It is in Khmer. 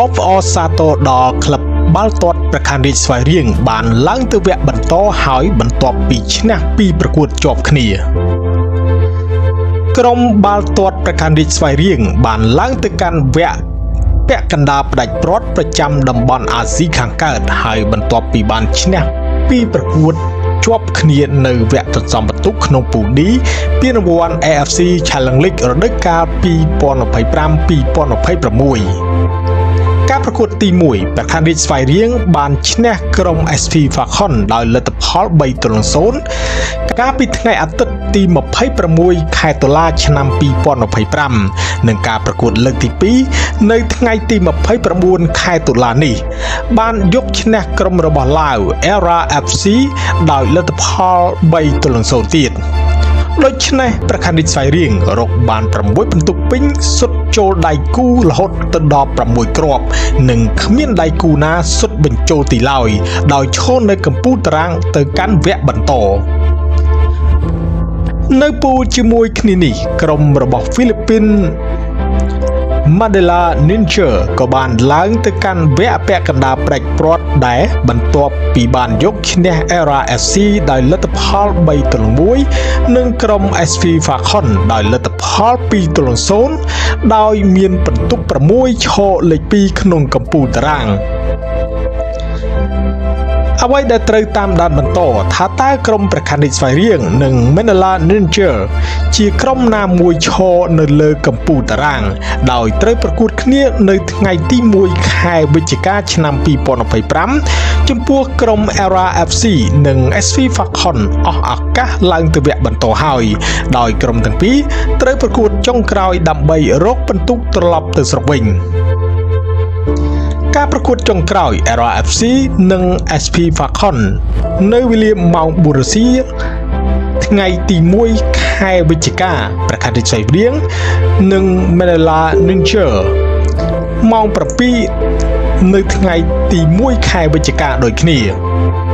អបអរសាទរដល់ក្លឹបបាល់ទាត់ព្រះខ័នរាជស្វាយរៀងបានឡើងទៅវគ្គបន្តហើយបន្ទាប់ពីឈ្នះពីរប្រកួតជាប់គ្នា ក្រុមបាល់ទាត់ព្រះខ័នរាជស្វាយរៀងបានឡើងទៅកាន់វគ្គពាក់កណ្ដាលផ្ដាច់ព្រាត់ប្រចាំតំបន់អាស៊ីខាងកើតហើយបន្ទាប់ពីបានឈ្នះពីរប្រកួតជាប់គ្នានៅវគ្គទន្សំពិន្ទុក្នុងពូល D ពានរង្វាន់ AFC Challenge League រដូវកាល2025-2026ការប្រកួតទី1ព្រះខ័នរាជស្វាយរៀងបានឈ្នះក្រុម SP Falcon ដោយលទ្ធផល3-0កាលពីថ្ងៃអាទិត្យទី26ខែតុលាឆ្នាំ2025និងការប្រកួតលើកទី2នៅថ្ងៃទី29ខែតុលានេះ បានយកឈ្នះក្រុមរបស់ឡាវ Era FC ដោយលទ្ធផល3-0ទៀតដូច្នេះព្រះខ័នរាជស្វាយរៀងរកបាន6ពិន្ទុពេញសុទ្ធចូលដៃគូរហូតទៅដល់6គ្រាប់និងគ្មានដៃគូណាសុទ្ធបញ្ចូលទីឡើយដោយឈរនៅកម្ពូលតារាងទៅកាន់វគ្គបន្តនៅពូលជាមួយគ្នានេះក្រុមរបស់ហ្វីលីពីន Mandela Ninja ក៏បានឡើងទៅកាន់វគ្គពាក់កណ្ដាលផ្ដាច់ព្រាត់ដែរបន្ទាប់ពីបានយកឈ្នះ Era FC ដោយលទ្ធផល3-1និងក្រុម SV Falcon ដោយលទ្ធផល2-0ដោយមានពិន្ទុ6ឈរលេខ2ក្នុងកម្ពូលតារាងអ្វីដែលត្រូវតាមដានបន្តថាតើក្រុមព្រះខ័នរាជស្វាយរៀងនិង Manila Ninja ជាក្រុមណាមួយឈរនៅលើកម្ពូលតារាង ដោយត្រូវប្រកួតគ្នានៅថ្ងៃទី1ខែវិច្ឆិកាឆ្នាំ2025ចំពោះក្រុម Era FC និង SV Falcon អស់ឱកាសឡើងទៅវគ្គបន្តហើយដោយក្រុមទាំងពីរត្រូវប្រកួតចុងក្រោយដើម្បីរកពិន្ទុត្រឡប់ទៅស្រុកវិញការប្រកួតចុងក្រោយ Era FC និង SP Falcon នៅវេលាម៉ោង4រសៀលថ្ងៃទី1ខែវិច្ឆិកាព្រះខ័នរាជស្វាយរៀងនិង Manila Ninja ម៉ោង7នៅថ្ងៃទី1ខែវិច្ឆិកាដូចគ្នា។